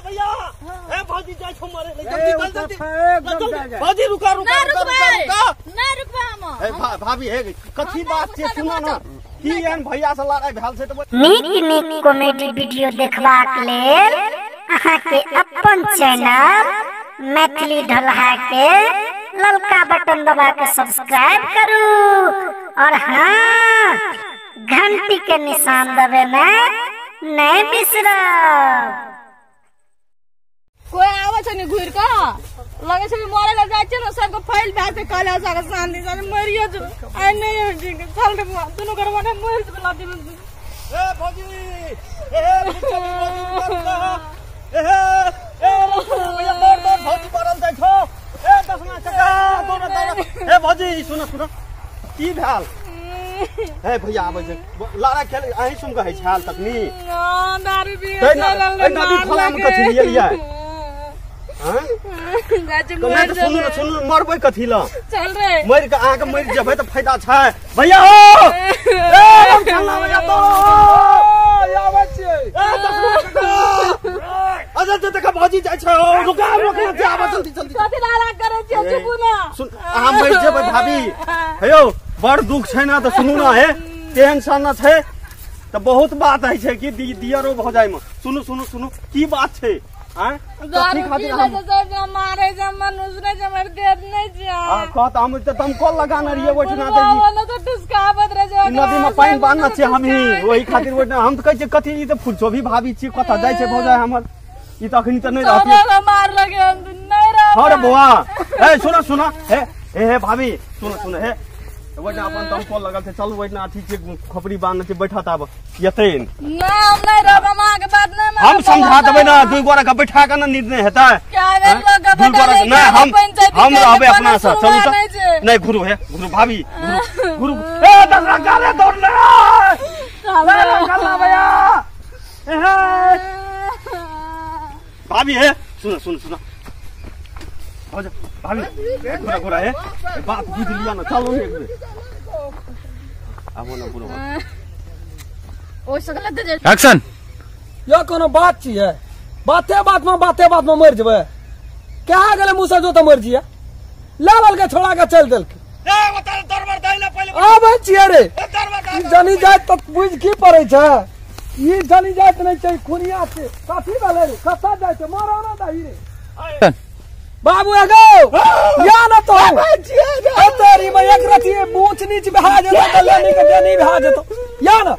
भैया ए भौजी जाय छौ मरे ले जल्दी जल्दी जल्दी भौजी रुका रुका रुका ना रुकबा हम। ए भाभी हे कथी बात छै सुनो ना की एहन भैया से लड़ाई भेल छै त नीक नीक कॉमेडी वीडियो देखबाक लेल अहाँ के अपन चैनल मैथिली ढोलहा के ललका बटन दबा के सब्सक्राइब करू और हाँ घंटी के निशान दबे में नहीं बिसरब। कोई आवे छै ने घुर के लगे छै मरे ल जाय छै ने सबके फाइल भए के कहला सारा शांति से मरियो जो आइ नहीं हो जी चल रे बुआ दुनु घरवा ने मर जेबे लादी। ए भौजी ए भौजी ए ए भैया दौड़ दौड़ भौजी मरल जाय छौ ए दसना चका दौड़ दौड़। ए भौजी सुन सुन की भेल? हे भैया आबै छै लड़ाई खेल अहीं सुन कहै छाल तखनी ना दारू पी नदी खोला में कथी लियै हां जाय सुनू न सुनू मरबै कथी ल चल रे मरि के अहाँ के मरि जेबै त फायदा छै भैया हो ए हम खेलना भैया तो आबै छियै ए दसना चका अच्छा त देख भौजी जाय छै रुका रुका आबै जल्दी जल्दी कथी लड़ा करै छियै चुपू ना सुन अहाँ मरि जेबै भाभी हेयौ बड़ दुख छै ना त सुनू ना हे टेंशन न छै त बहुत बात है छै कि दियरो भौजाई में सुनू सुनू सुनू की बात छै आं कथी खातिर हम सब मारे छै मनुष्य नै छै हमर देह नै छै आ कहत हम त दमकल लगाने रहियै ओहिठिना त ई त टुसकाबत रहे छै नदी में पानि बान्हने छै हमही ओहि खातिर ओहिठिना हम त कहै छियै कथी ई त फुलचोभी भाभी छी कतऽ जाइ छै भौजाई हमर ई त अखनी त नै रहत मार लगे हम नै रहब। हँ रे बौआ ए सुन सुन हे हे हे भाभी सुन सुन हे ओहिठिना अपन दमकल लगल छै चलू ओहिठिना अथी छै खोपड़ी बान्हने छै बैठत आब एतै ना हम नै रहब हम अहाँके बात नै मानब। हम समझा देबै ना दुई गोरा के बैठा के ना निर्णय हेतै दुई गोरा के नै हम रहबै अपना से चलू त नै घुरू हे घुरू भाभी घुरू घुरू ए दसरा गाले दौड़ ले भैया ए हे भाभी हे सुन सुन सुन भाभी घुरा घुरा हे बात बुझ लिया ना चलू एक बेर आबो ना बुढ़ो ओ सकल दे एक्शन यो कोनो बात छियै बाते बात में मर जेबै क्या गेलै मुसा जो त मर जिया लेवल के छोड़ा के चल देलकै ए ओतऽ दरबार दै ले पहिले आबै छियै रे ई जनी जात त बुझ की पड़ै छै ई जनी जात नै छै खुनिया छै कथी भेलै रे कतऽ जाइ छै मरा ना दही रे बाबू एगो या न तो ए तेरी में एक रथी ऊंच नीच भा जेतो त लेनी के देनी भा जेतो या न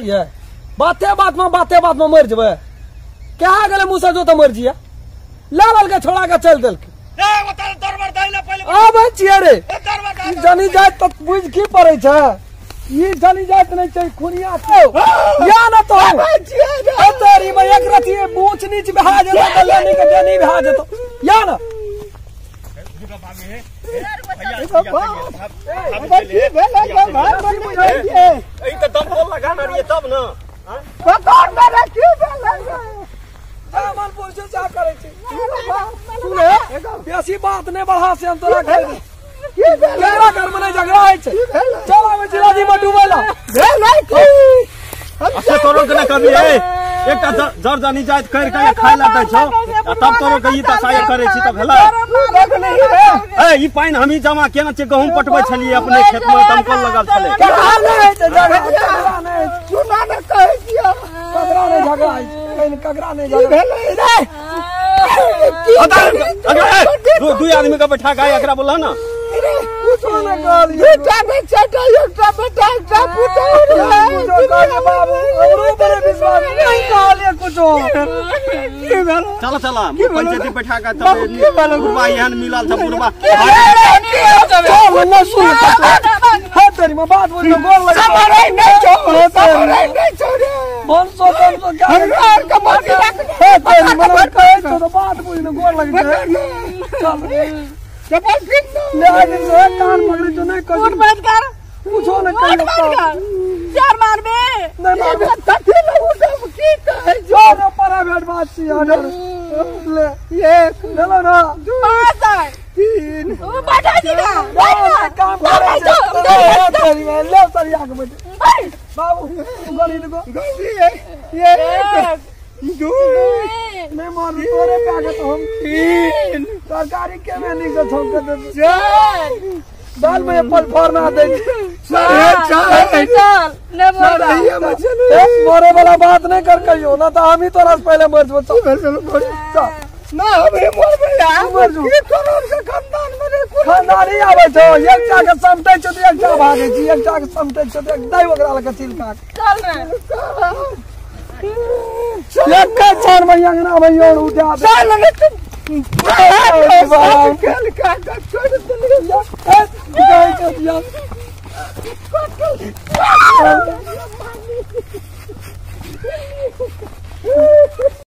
ये बाते बात में मर जेबै क्या गेलै मुसा जो त मर जिया लेवल के छोड़ा के चल देलकै ए ओतऽ दरबार दै ले पहिले आबै छियै रे ई जनी जात त बुझ की पड़ै छै ई जनी जात नै छै खुनिया छै या न तो ए तेरी में एक रथी ऊंच नीच भा जेतो त लेनी के देनी भा जेतो या न ई त दमकल लगाने रहियै तब न मन पूछे चा करै छै सुने बेसी बात नै बढ़ा से हम तोरा कहि दे झगड़ा घर में नै झगड़ा होइ छै चल आबै छी नदी में डूबै ला अच्छा तोरो के ने कभी हे एकटा जर जनी जाइत कर के खाय ला दै छौ आ तब तोरो के ई दशा करै छी त भेलै ए ई पानि हमही जमा केने छियै गहूम पटबै छलियै अपने खेत में दमकल लगल छलै झगड़ा नै होइ छै झगड़ा नै होइ छै सुना नै कहै छियै ककरा नै झगड़ा होइ छै ककरा नै झगड़ा रे दू आदमी के बैठा के एकरा बोला ना कुछो नै कहलियै दूटा बच्चा एकटा बेटा एकटा पुतहु कुछो कहलियै बाबू हमरो पर विश्वास नहीं कहलियै कुछो की भेल चल चल पंचायती बैठा के तब बुढ़बा एहन मिलल छै बुढ़बा चल न सुन हे तेरी में बात बोल गोल लगा समरै नै छौ समरै नै छौ रे मन सोचम तो क्या हमरा आर के मत रख हे तेरी मन कहै छौ तो बात बुझ न गोल लग छै चल चप्पल फिर ले आज से कान पकड़े जो नहीं उठ बंद कर कुछो नहीं उठ बंद कर चार मारबे नहीं मारबे तथी न उठब की कहै जो न प्राइवेट बात छी ले एक लेलो ना 5 3 ओ बैठा जी का काम करै छै ले सरिया के बैठ बैठ बाबू गली दो गली एक दू नहीं मार तोरे पे आके तो हम तीन तरकारी के में नहीं के छौंक दे चार दाल में पल फोड़ना दे साढ़े चार चल नहीं मरबा साढ़े मचल मरे वाला बात नहीं कर कहियो ना तो हम ही तोरा से पहले मर जबो चल चलो चल ना हमरे मरबे यार मर जो। की करब से खानदान में रे कुल खानदानी आबै छौ एकटा के समटै छौ तऽ एकटा भागै छी एकटा के समटै छौ तऽ एक दै ओकरा लग चिलका के। चल रे एके क्षण में अंगना में your उठा दे चल ने तुम बाप। खेल का का छोड़ देलिए ए, कहै छौ दिया।